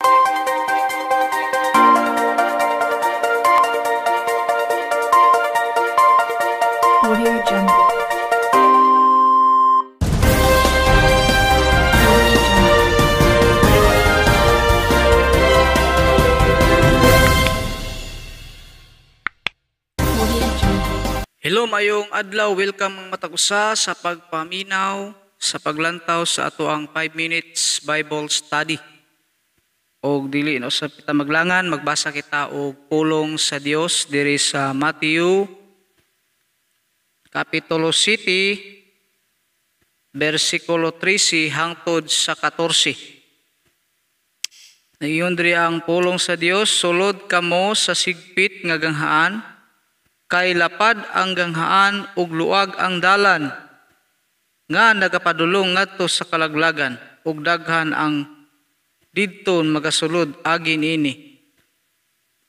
Audio Jungle. Audio Jungle. Audio Jungle. Hello, mayong adlaw, welcome ang matag usa sa pagpaminaw sa paglantaw sa ato ang 5 minutes Bible study. Og dili na usab kita maglangan, magbasa kita og pulong sa Dios diri sa Matthew Kapitulo City versikulo 13 hangtod sa 14. Nagiyon diri ang pulong sa Dios, sulod kamo sa sigpit nga ganghaan, kay lapad ang ganghaan ug luag ang dalan nga nagapadulong ngadto sa kalaglagan, ug daghan ang didto magasulod agi niini.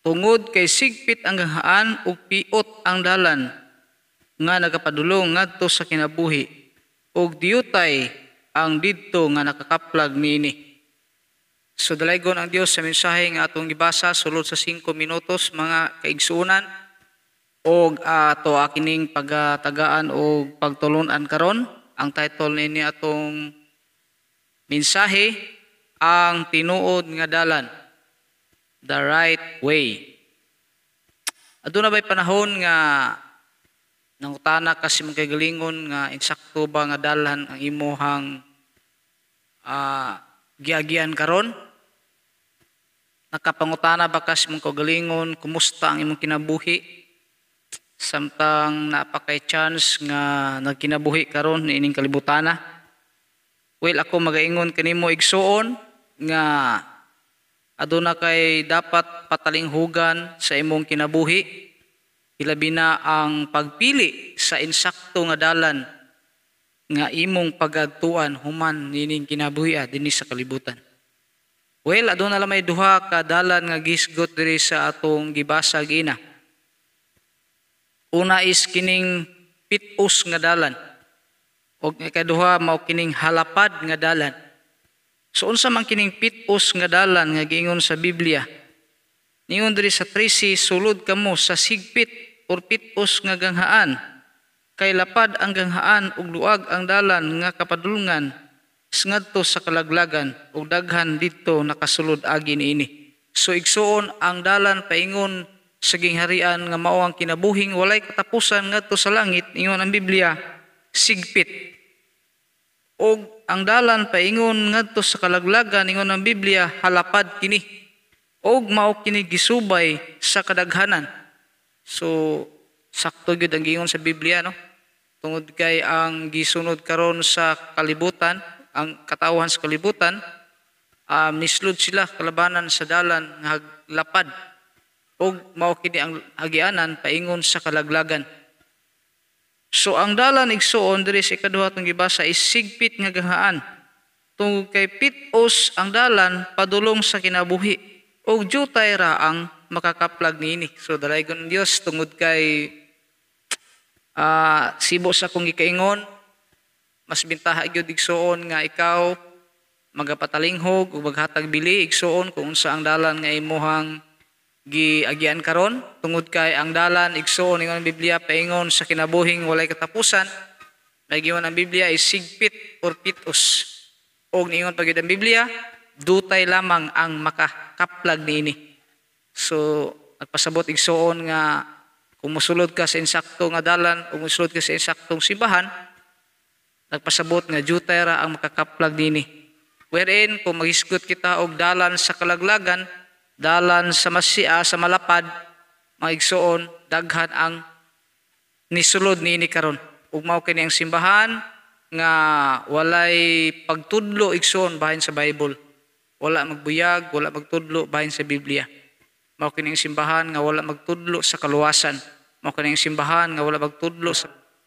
Tungod kay sigpit ang ganghaan ug piot ang dalan nga nagapadulong ngadto sa kinabuhi, ug diyutay ang didto nga nakakaplag niini. So dalaygon ang Dios sa mensahe nga atong gibasa sulod sa 5 minutos mga kaigsuonan, og ato kining pagatagaan og pagtulun-an karon. Ang title niini atong mensahe, ang tinuod nga dalan, the right way. Aduna bay panahon nga nangutana ka sa imong kagalingon nga insakto ba nga dalan ang imuhang giagian karon? Nakapangutana ba ka sa imong kagalingon kumusta ang imong kinabuhi? Samtang napakay chance nga nagkinabuhi karon niining kalibutana. Well, ako magaingon kanimo igsuon nga aduna kay dapat patalinghugan sa imong kinabuhi, hilabi na ang pagpili sa insakto nga dalan nga imong pagadtuan human niining kinabuhi dinhi sa kalibutan. Well, aduna lamay duha ka dalan nga gisgot diri sa atong gibasa gina. Una is kining pitos nga dalan, og ikaduha mao kining halapad nga dalan. So unsa man kining pitos nga dalan nga giingon sa Biblia? Ningon diri sa 13, sulod kamo sa sigpit or pitos nga ganghaan, kay lapad ang ganghaan ug luag ang dalan nga kapadulngan ngadto sa kalaglagan, ug daghan didto nakasulod agi niini. So igsuon ang dalan paingon sa gingharian nga mao ang kinabuhing walay katapusan ngadto sa langit, ingon ang Biblia, sigpit. Og ang dalan paingon ngadto sa kalaglagan, ingon ang Biblia, halapad kini. Og mao kini gisubay sa kadaghanan. So sakto gyud ang giingon sa Biblia, no? Tungod kay ang gisunod karon sa kalibutan, ang katawhan sa kalibutan, nislud sila kalabanan sa dalan nga lapad. Og mao kini ang hagianan paingon sa kalaglagan. So ang dalan igsuon diri sa ikaduha atong gibasa is sigpit nga ganghaan. Tungod kay pitos ang dalan padulong sa kinabuhi, ug jutay ra ang makakaplag niini. So dalaygon ang Dios tungod kay sibo sa akong gikaingon, mas bintaha gyud igsuon nga ikaw magapatalinghog ug maghatag bili igsuon kung unsa ang dalan nga imuhang giagian karon. Tungod kay ang dalan igsuon ingon ang Biblia paingon sa kinabuhing walay katapusan, may giingon ang Biblia is sigpit or pitos. Og niingon pa gyud ang Biblia, dutay lamang ang makakaplag niini. So nagpasabot igsuon nga kung mosulod ka sa insakto nga dalan o mosulod ka sa insaktong simbahan, nagpasabot nga jutay ra ang makakaplag niini. Wherein kung maghisgot kita og dalan sa kalaglagan, dalan sa masya, sa malapad, mga igsuon, daghan ang nisulod niini karon. Ug mao kini ang simbahan nga walay pagtudlo igsuon bahin sa Bible. Wala magbuyag, wala magtudlo bahin sa Biblia. Mao kini ang simbahan nga wala magtudlo sa kaluwasan. Mao kini ang simbahan nga wala magtudlo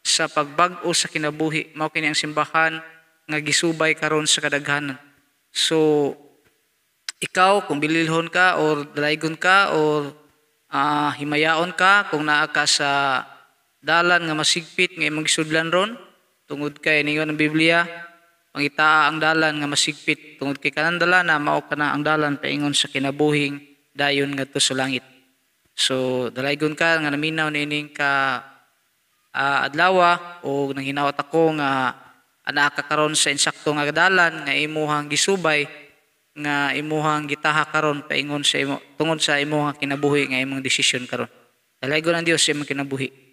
sa pagbag-o sa kinabuhi. Mao kini ang simbahan nga gisubay karon sa kadaghanan. So ikaw, kung bililhon ka or dalaygon ka or himayaon ka, kung naa ka sa dalan nga masigpit nga imong gisudlan ron, tungod kay ningon ang Biblia, Pangitaa ang dalan nga masigpit tungod kay kanang dalana mao kana ang dalan paingon sa kinabuhing dayon ngadto sa langit. So dalaygon ka nga naminaw niining ka adlawa o nanghinawat ako nga anaa ka karon sa insakto nga dalan nga imuhang gisubay, nga imuhang gitaha karon paingon sa imo tungod sa imuhang kinabuhi nga imong desisyon karon. Dalaygon ang Dios sa imong kinabuhi.